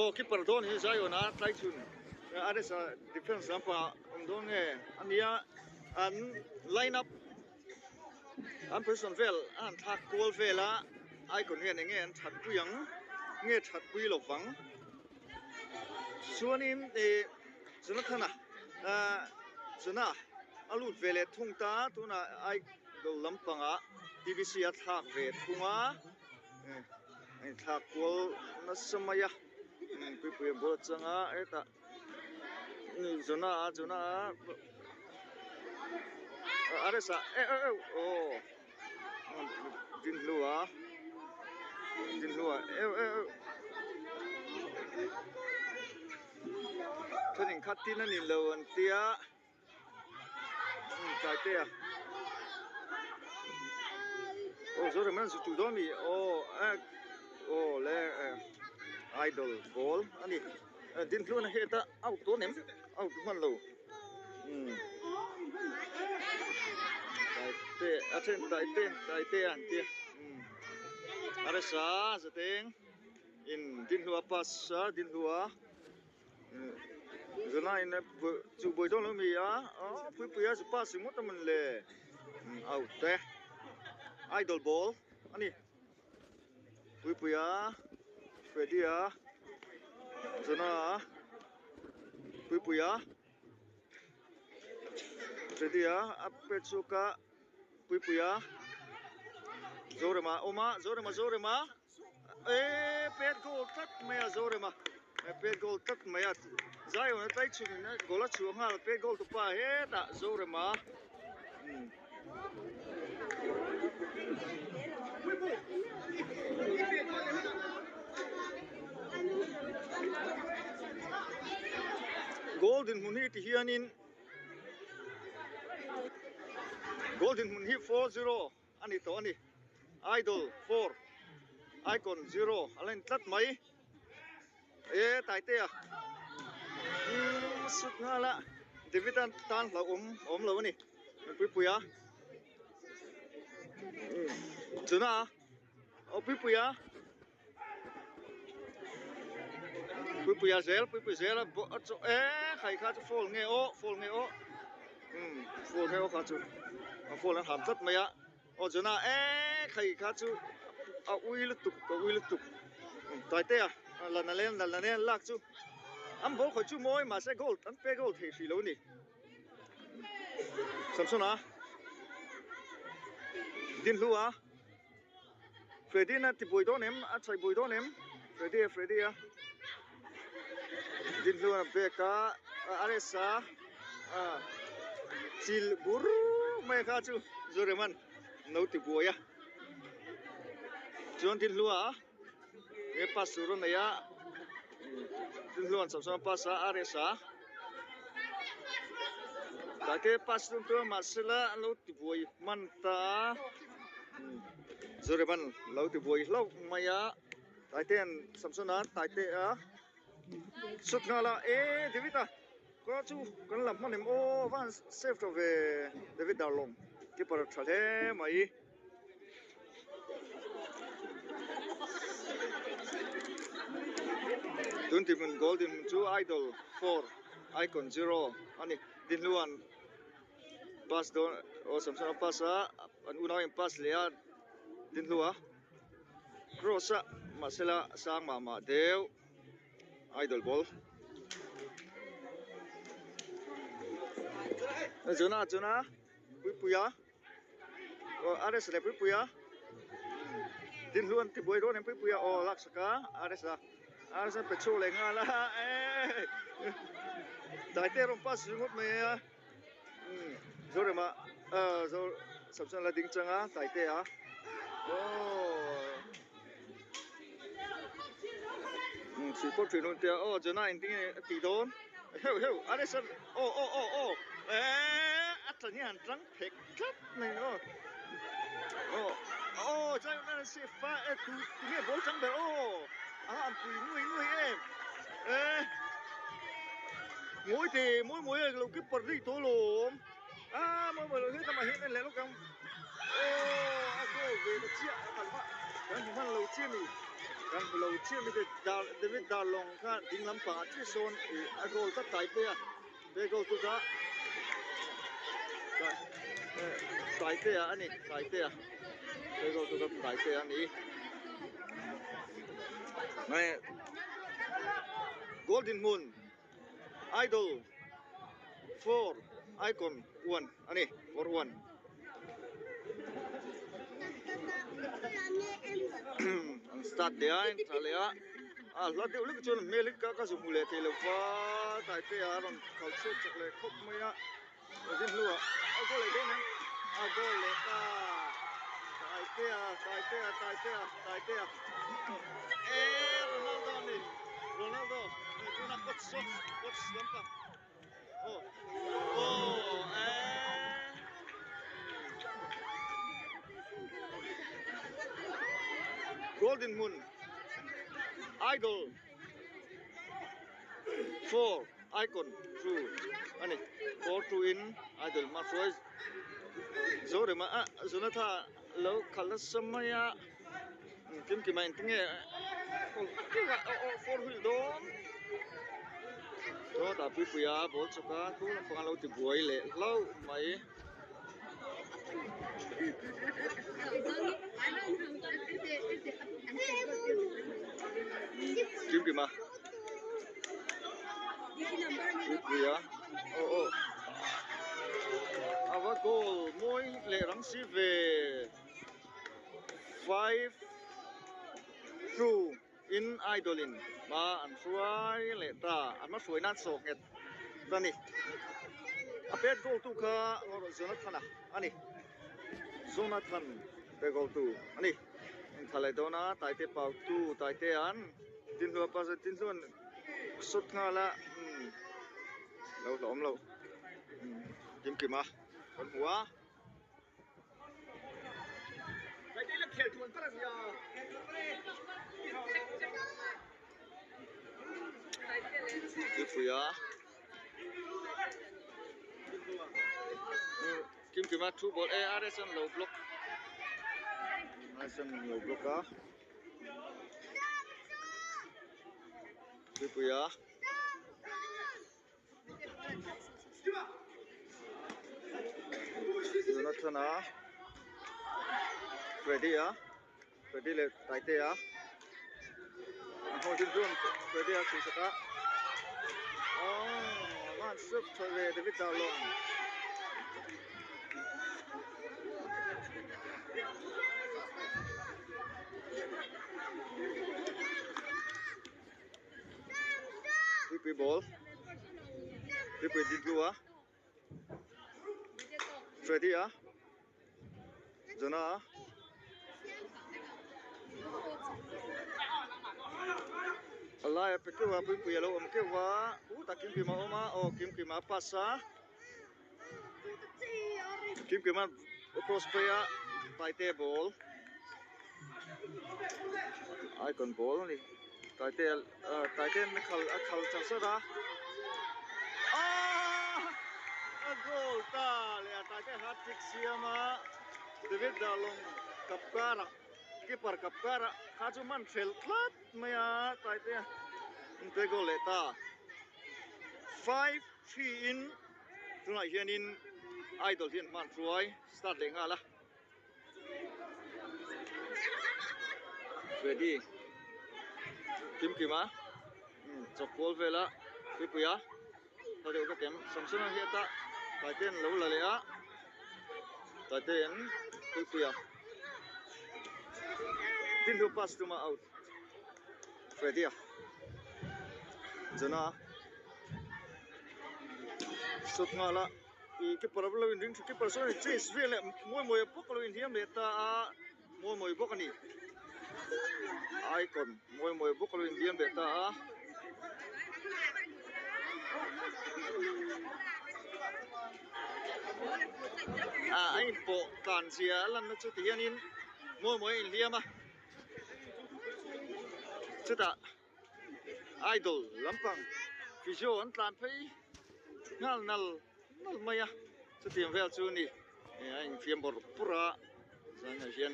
Aw keeper dawn hi Zion a tlai chhun RS a defence lampang ah awm dawn nge ania an line up an position vel a han thlak kual vel a icon hian enge an that pui ang nge that pui lo vang chuanin ih Jonathan-a ahh Jona a lut ve leh thung ta tunah idol lampangah T_V_C a thlak ve thung a. A inthlak kual nasa mai a puipui a bul atang a hetah Jona a Jona a Ares ah eh eh aw Dinhlua Dinhlua eh eh thenin khat tin a ni lo an tia. Taitea aw Zorema an zut dawn mi aw eh aw le eh idol ball a ni Dinhluana heta out dawn em out hman lo umm Taite a then Taite Taitea an tia umm a resa zateng in Dinhlua pass a Dinhlua. Zuna in chu buai dawn lo mi a aw puipui a zu pass ringawt a mawn le out e idol ball a ni puipui a Freddy a Zuna a puipui a Freddy a a pet chhuak a puipui a Zorema a awm a Zorema Zorema. Eee pet goal tlat mai a Zorema pet goal tlat mai a Zion a tlai chhun in goal a chhuah nghal pet goal tupa hetah Zorema umm. Goal dinhmun hi ti hianin goal dinhmun hi 4-0 a ni tawh a ni. Idol 4 Icon 0 a la in tlat mai e Taitea umm sut nghal a David a tan hlauhawm a awm lo a ni Puipuia umm Jona aw Puipuia Puipuia zel Puipuia zel a a chaw e khai kha chu foul nge aw foul nge aw umm foul nge aw kha chu a foul an ham tlat mai a aw Jona e khai kha chu a ui lutuk a ui lutuk Taitea la na lem la na nen lak chu an ball khawih chu mawi mahse goal an pe goal thei hrih lo a ni. Samsona Dinhlua. Freddy na ti buai dawn em a chhaih buai dawn em Freddy a Freddy a Dinhluan a bag a RS a chil bur mai kha chu Zoreman no ti buai a chuan Dinhlua a he pass tur a nei a Dinhluan chawp chuan pass a RS a tlai te pass tum tum a mahsela an lo ti buai hman ta a. Zoreman lo ti buai hlauh mai a Taitean Samsona Taitea sut nghal a e David a kawng chu kan la hman em aw a van save tawh ve David Darlawng keeper tha hle mai. Tun tihmun goal dinhmun chu Idol 4 Icon 0 a ni Dinhluan. Pass dawn aw Samsung a pass a an unau in pass leh a din hnu a cross a mahsela sang mah mah deuh idol ball Jona Jona Puipuia aw RS leh Puipuia din hnu an ti buai dawn em Puipuia aw laksak a RS a RS a pe chhuak leh nghal a eee Taite a rawn pass ringawt mai a. Zorema ah zo Samson la ding chang a Taite a aww chhui pawh thin hun te a aw Jonah engtin nge a tih dawn heuh heuh a resa aw aw aw aw eee a tlan hi a han tlang phek tlat mai aw aw aw chai a safe a e tu nge ball chang ber aw a han pui nuai nuai em e. Mawi te mawi mawi a lo keeper daih tawh alawm a mawi mawi lo hle tamah hian en leh lawk ang aw a goal ve ta chiah a kalh hma kan hmu hman lo chiah a ni. Kan hmu lo chiah mi te Dar David Darlawng kha ding lampangah chiah sawn ih a goal tlat tai te a he goal chu kha Taitea a ni Taitea he goal chu kha Taitea a ni goal dinhmun Idol 4 Icon 1 a ni 4 1. An start leh a tha leh a a hla deuh lek chuan hmel hi ka zu hmu leh thei lo va Taite a rawn kal chhuak chak leh khawp mai a Zin hnuah a goal leh dawn em a goal leh ta Taitea Taitea Taitea Taitea e Ronaldo a ni Ronaldo tuna coach saw coach lampang aw aw e Goal dinhmun Idol 4 Icon 2 a ni 4 2 in Idol hma hruai Zorema ah Jonatha lo khalh nasa mai a Kimkima engtinge four wheel dawn chawt ah puipuia ball chawk a hnung lampang a lo ti buai leh hlauh mai. Kimkima puipuia aw aw a va goal mawi leh rang si ve. 5 2 in idol in hma an hruai leh ta an hma hruai nan sawh nghet ta ni a pet goal tu kha Jonathan a ani Jonathan pe goal tu ani in tha leh dawn a Taite pau tu Taite an tinhlua pa tinhluan shot nghal a umm lo hlawm lo Kimkima kan hmu a. Tuipui a Kimkima thu ball e RS an lo block RS an lo block a Tuipui a. Jonathana Freddy a Freddy leh Taitea an hawng zir chuan Freddy a chhuihsak a aww a van sup tha ve David Darlawng. Tuipui ball tuipui ding hlu a Freddy a Jonah a a laia pe keuh a puipui a lo awm keuh a u tak Kimkima a awm a aw Kimkima a pass a Kimkima a cross phei a Taite ball icon ball a ni Taite ah Taite a khal a khal char char a aaa a goal ta leh a Taite hat trick siam a David Darlawng kap karah keeper kap karah kha chu hman hrelh tlat mai a Taite a inte goal leh ta 5-3 in tunah hianin idol hian hman hruai start leh nghal a. Ready kim kim a chawk kual vel a tuipui a tha deuh vek em Samsona hi ata taite an lo la leh a taite an tuipui a tin hu pass tuma out Freddy a Jona sut nghal a. Ih keeper a lo inring tha keeper sawn chase vel leh mawi mawi bawk a lo inhliam leh ta a mawi mawi bawk a ni icon mawi mawi bawk a lo inhliam leh ta a. Ah a inpawh tlan zia a lanna chu ti hianin mawi mawi a inhliam a chutah. Idol lampang physio an tlan phei nghal nal nal mai a chutiang vel chu a ni a infiam bawrh bawrh a zan ah hian.